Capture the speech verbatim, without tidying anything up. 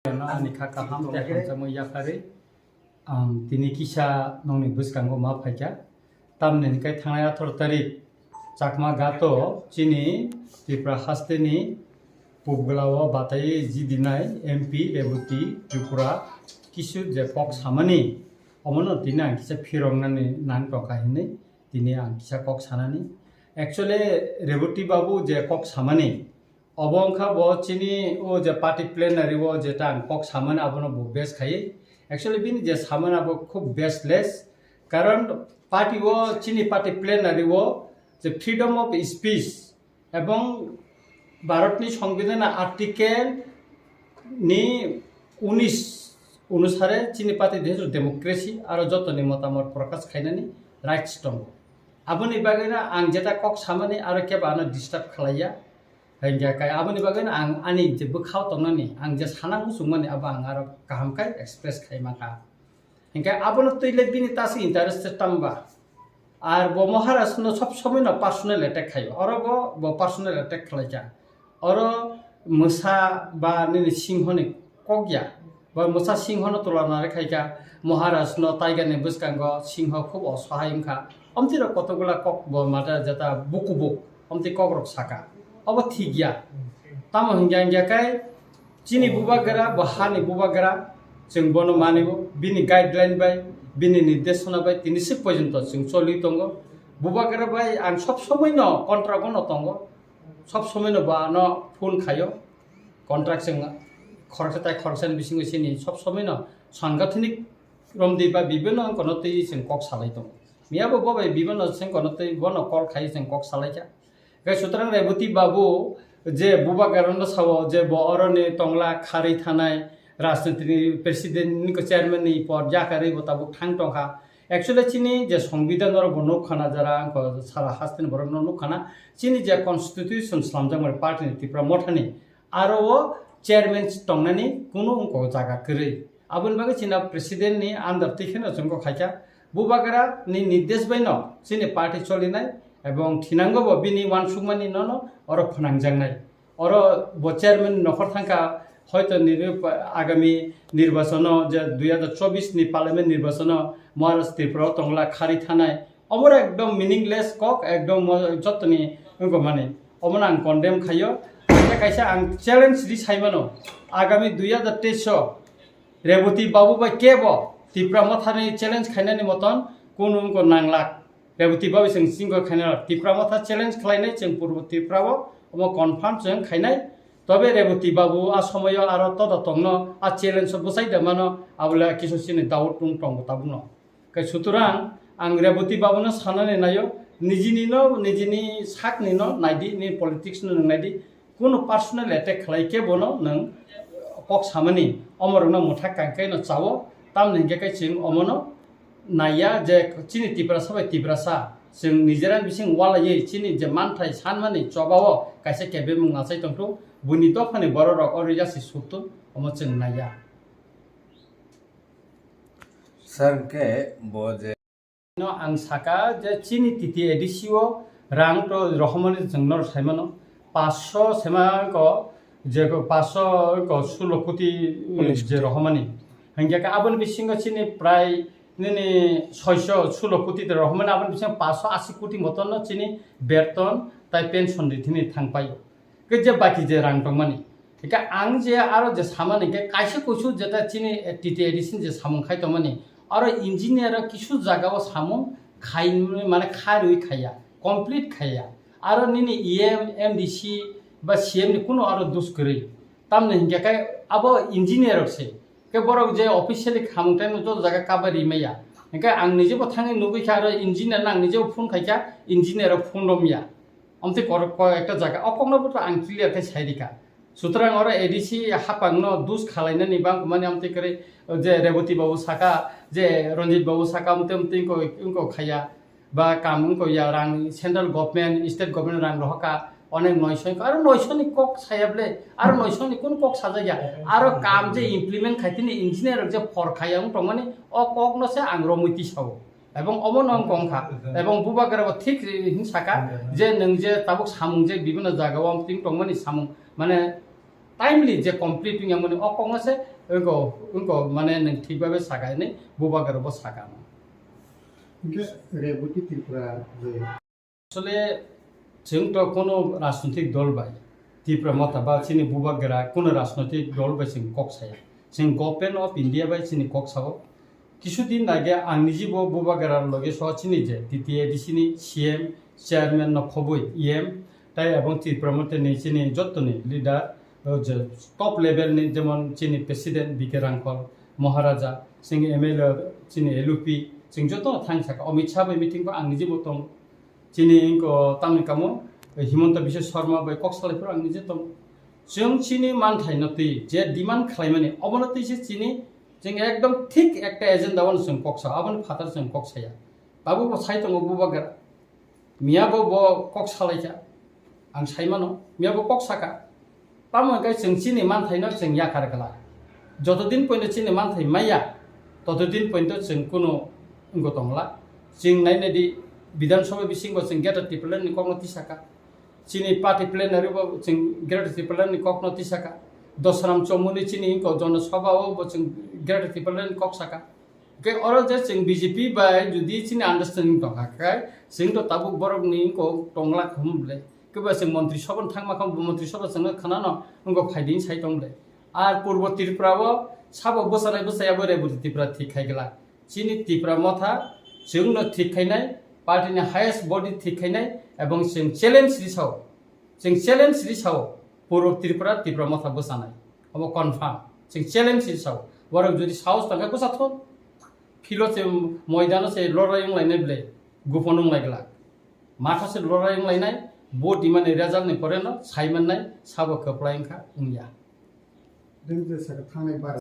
Ani kha kaham tei hamjakmung yapharwi ang tini kisa nongni bwskango ma phaikha. Tamni hwnkhe thangnai atharo tarik Chakma Gato chini Tripura hasteni Pubgla o batai jidinai M P Reboti Tripura kisu je kok samani, omono tini ang kisa phiroknani nang tongkha hinwi tini ang kisa kok sanani. Actually, Reboti babu je kok samani, obo wngkha bo chini o je party plenary o jeta ang kok samani abono bo base khaiwi. Actually, bini je samani abo khub baseless. Karon party o, chini party plenary o je freedom of speech ebong Bharatni Songbidhan article ni unis onusare chini party desh democracy aro jotoni motamot prokash khainani rights tongo. Aboni bagwino ang jeta kok samani aro kebo ano disturb khlaiya. Hingkhe kai aboni bagwino ang ani je bwkhao tongnani, ang je sana muchungmani abo ang aro kaham khe express khai mankha. Hingkhe abono twi le bini ta se interested tamba. Ar bo Maharaj no sob somoi no personal attack khaio. Oro bo, bo personal attack khlaikha. Oro mwsa ba nini singho ni kok ya. Bo mwsa singho no tula nare khaikha. Maharaj no tiger ni bwskango singho khub osahai wngkha. Omtwi rok kotokgwla kok bo mata jeta bukubuk. Omtwi kok rok saka. Obo thik ya. Tamo hingya hingya kai chini bubagra, bo hani bubagra, chwng bono mani o, bini guideline bai, bini nirdeshona bai tini swk porjonto chwng choli tongo. Bubagra bai ang sob somoi no contract o no tongo, sob somoi no bo ano phone khaio, contract chwng khoroksa tai khoroksa ni bisingo chini sob somoi no sangathanik romdi ba bibino ang kono twi chwng kok salai tongo. Miya bo bo bai bibino chwng kono twi bono call khai chwng kok salai kha. Hingkhe sutrang Reboti babu je bubagrano sao je bo oroni tongla kharwi thanai rajnitini president ni chairman ni pod yakarwi bo tabuk thang tongkha. Actually chini je songbidhan oro bo nukkhana jara angko sara hasteni borokno nukkhana chini je constitution slamjakmani party ni Tipra Mothani aro o chairman tongnani kunu wngkok jaga kwrwi. Aboni bagwi chini president ni under twi kheno chwngkok khaikha. Bubagra ni nirdesh bai no chini party cholinai ebong thinango bo bini uansukmani nono oro phwnangjaknai. Oro bo chairman nokhor thangkha, hoito nini agami nirbachano je dui hazar chobbish ni parliament nirbachano Maharaj Tripura o tongla kharwi thanai. Obo ekdom meaningless kok, ekdom mo-, jotoni wngkha mani. Omono ang condemn khaio. Tei kaisa ang challenge ri saimano, agami dui hazar teis o Reboti babu bai kebo Tipra Mothani challenge khainani moton kunu wngkha nanglak. Reboti babu chwng chingko khainai Tipra Motha challenge khlainai chwng Purbo Tripura o, omo confirm chwng khainai. Tobe Reboti babu a somoyo aro todo tongno a challenge o bwsai da mano, abole kisu chini doubt tung tongo tabukno. Khe sutrang ang Reboti babuno sanani naio, nijini no, nijini sakni no naidi, ni politics no nwng naidi, kunu personal attack khlai khe bono nwng kok samani, omorokno mwthak kangkhe no chao, tamni hingkhe khe chwng omono naiya je chini Tiprasa bai Tiprasa chwng nijera bising walaiwi chini je manthai sanmani chobao kaisa kebemung achai tongthok, buini dophani bororok oro yasi sukthung, omo chwng naiya. Sir, hwnkhe bo je no ang saka je chini T T A D C o rang to rohormani chwng noro saimano, paanch sho sema ko je ko paanch sho ko sulo koti je rohormani. Hingke ka aboni bisingo chini prai nini soi sho sulo koti de rohormani, aboni bisingo paanch sho ashi koti moton no chini beton tai pension di thini thangpai. Khe je baki je rang tongmani. Hingke ang je aro je samani hingke kaisa kuisu jeta chini, eh, T T A D C ni je samung khai tongmani. Aro engineer o kisu jaga o samung khai mane kharwi khaiya, complete khaiya. Aro nini E M, M D C ba C M ni kunu aro dus kwrwi. Tamni hingke khe abo engineer rok se. Khe borok je officially khamung tai no joto jaga kabai rimaya. Hingke ang nije bo thangwi nugwi kha aro engineer no ang nije bo phone khaikha, engineer rok phone romya. Omtwi kor-, koi ekta jaga, o kokno bo to ang clear khe sai rika. Sutrang oro A D C hapang no dus khalainani bang mani omtwi kwrwi, je Reboti babu saka, je Ranjit babu saka, omtwi omtwi wngko, wngko khaya. Ba kam wngko ya rang central government, state government rang rohoka, onek noisho wngko. Aro noisho ni kok saya ble, aro noisho ni kun kok sajak ya. Aro kam je implement khaitini engineer rok je phor khaya wng tongmani, o kok no se ang romwi tisao. Ebong omo no wng kong kha. Ebong bubagra bo thik ri-, hin saka je nwng je tabuk samung je bibino jaga o ting tongmani samung, mane timely je complete wngya mani o kokno se wngko, wngko mane nwng thik babe saka hinwi bubagra bo saka. Hingke Reboti Tripura je Asole chwng to kono rajnoitik dol bai Tipra Motha ba chini bubagra kono rajnoitik dol bai chwng kok saya. Chwng Government of India bai chini kok sao. Kisu din age ang niji bo bubagra loge so chini je T T A D C ni C M, chairman no khoboi E M, tai ebong Tipra Motha ni chini jottoni leader, o je top level ni jemon chini president B K Rangkhol, Maharaja, chini M L A, chini L U P, chwng joto thang saka. Amit Shah bai meeting ba ang niji bo tong. Chini wngkha tamni kamo Himanta Biswa Sarma bai kok salai phuru ang niji tong. Chwng chini manthai no twi je demand khlaimani obono twi se chini chwng ekdom thik ekta agenda o chwng kok sa, aboni phatar chwng kok saya. Tabuk bo sai tongo bubagra. Miya bo bo kok salai kha. Ang sai mano, miya bo kok saka. Tamo hwnkhe chwng chini manthaino chwng yakar glak. Joto din poino chini manthai maya, toto din poino chwng kunu wngwi tongla. Chwng nainai di, Bidhan Sabha bisingo chwng Greater Tipraland ni kokno tisaka. Chini party plenary bo chwng Greater Tipraland ni kokno tisaka. Dosram Chomuni chini wngkha Jana Sabha o bo chwng Greater Tipraland ni kok saka. Hwnkhe oro je chwng B J P bai jodi chini understanding tongkha khe, chwng to tabuk borokni wngkha tongla khum ble. Kebo chwng montri sabha thangma khe montri sabha chwngno khanano wngkha phaidi sai tong ble. Ar Purbo Tripura o sabo bwchanai bwchaya bo Reboti Tripura thik khai glak. Chini Tipra Motha chwngno thik khainai, party ni highest body thik khainai, ebong chwng challenge risao. Chwng challenge risao, Purbo Tripura, Tipra Motha bwchanai. Obo confirm. Chwng challenge risao. Borok jodi sahos tongkhe bwchathok, philo se moidano se lorai wnglainai ble, gupon wnglaigla. Matha se lorai wnglainai, vote dimani result ni pore no saimannai, sabo kwplai wngkha, wngya. Deng je saka thangnai bar.